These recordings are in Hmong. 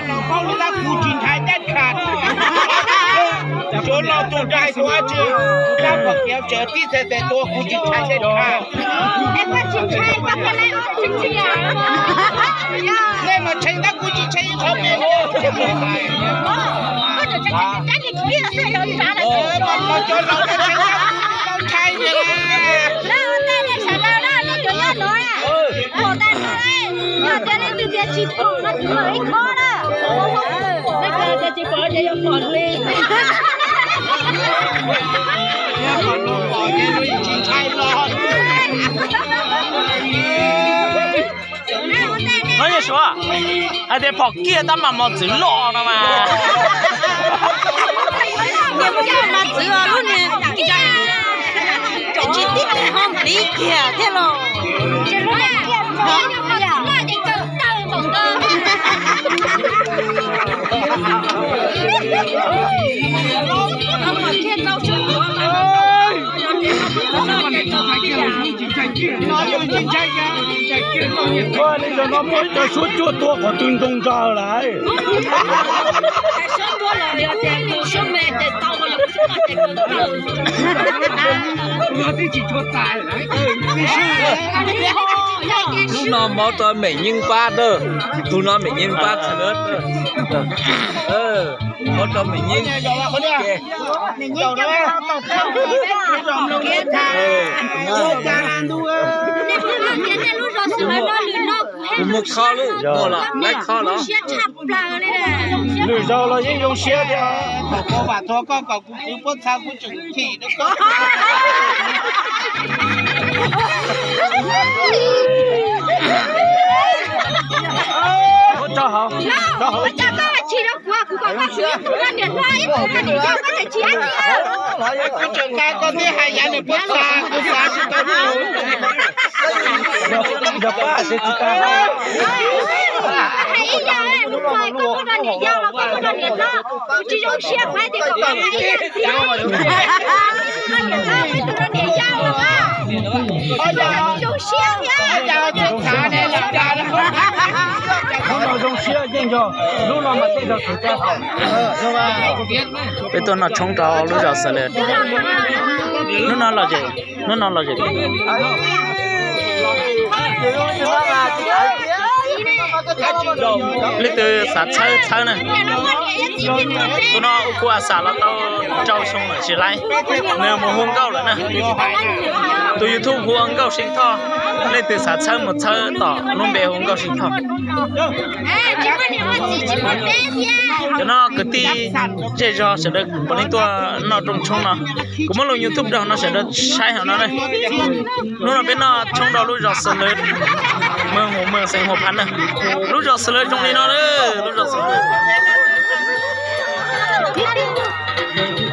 Los paub li tab kuv tsis ntshai dab tsi. Tsuav los tus ntshai tus dab tsi, tus dab pom kev tseem tib txhais tes tua kuv tsis ntshai dab tsi. Nej mas ntshai tab kuv tsis ntshai ib qho me. Cov laus ntshai tab kuv tsis tau ntshai li. Nyob zoo, hais tias phom kiag tab mas mos txwv loj no mas. Niam muaj mos txwv os, lub niag tsis tib ho npliv kiag thiab los. Ua li cov no muaj ib co suab cuaj tua qhov twg ntoo ntsaws lawm. Hnub no hmov rau Mem Nyeej pab dawb, tus no Mem Nyeej pab txhawv. Hmov rau Mem Nyeej. Kuv mus kho lub, mus los lawv kho los. Lwm zaus los yeej zoo siab thiab. Thaum koj vam thua koj kom kuv kwv puab txha kuv tseem chim rau koj. Rau hauv, rau hauv. Kuv tseem nqa koj thiab hais yav nws puab txha kuv xav tsis tau. Yog pab tsis tau. Hais ib yam, koj mus rau niam yau los koj mus rau niam hlob, kuv tsis zoo siab, kuv hais tias kom koj mus ib yam ntxiv. Niam hlob, mus rau niam yau los, kuv tsis zoo siab thiab. Hnub no zoo siab yeej yog lub no mas tej zaum tsis tau. Peb tuaj noj tshoob rau lub zos Xav Lwm. Hnub no los zem, hnub no los zem. Leej twg xav txhawb txhawb na. Tus no ua kuv a xam los tau rau xyoo lawm tsis laib, nws mus hu nkauj lawm na. Tus YouTube hu ua Nkauj Seej Thoj, leej twg xav txhawb mus txhawb tom lub npe hu Nkauj Seej Thoj. Cov no kwv tij zej zog sawv daws puav leej tuaj noj rooj tshoob no. Kuv muab lub YouTube rau hauv no sawv daws saib hauv no na. Hnub no peb noj tshoob rau lub zos Xav Lwm, moos Hua Moos xeev Hua Phav na. Lub zos Xav Lwm zoo li no na, lub zos Xav Lwm.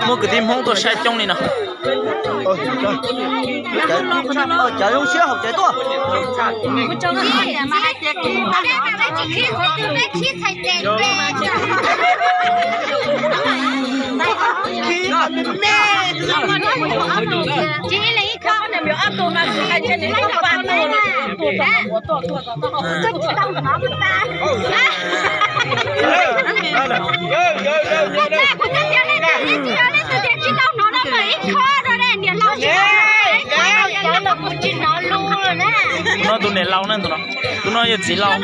Muaj kwv tij Hmoob tuaj saib coob li no. Cov zoo siab hauv tsev tuaj. No tus niam laus na, tus no, tus no yog txiv laus.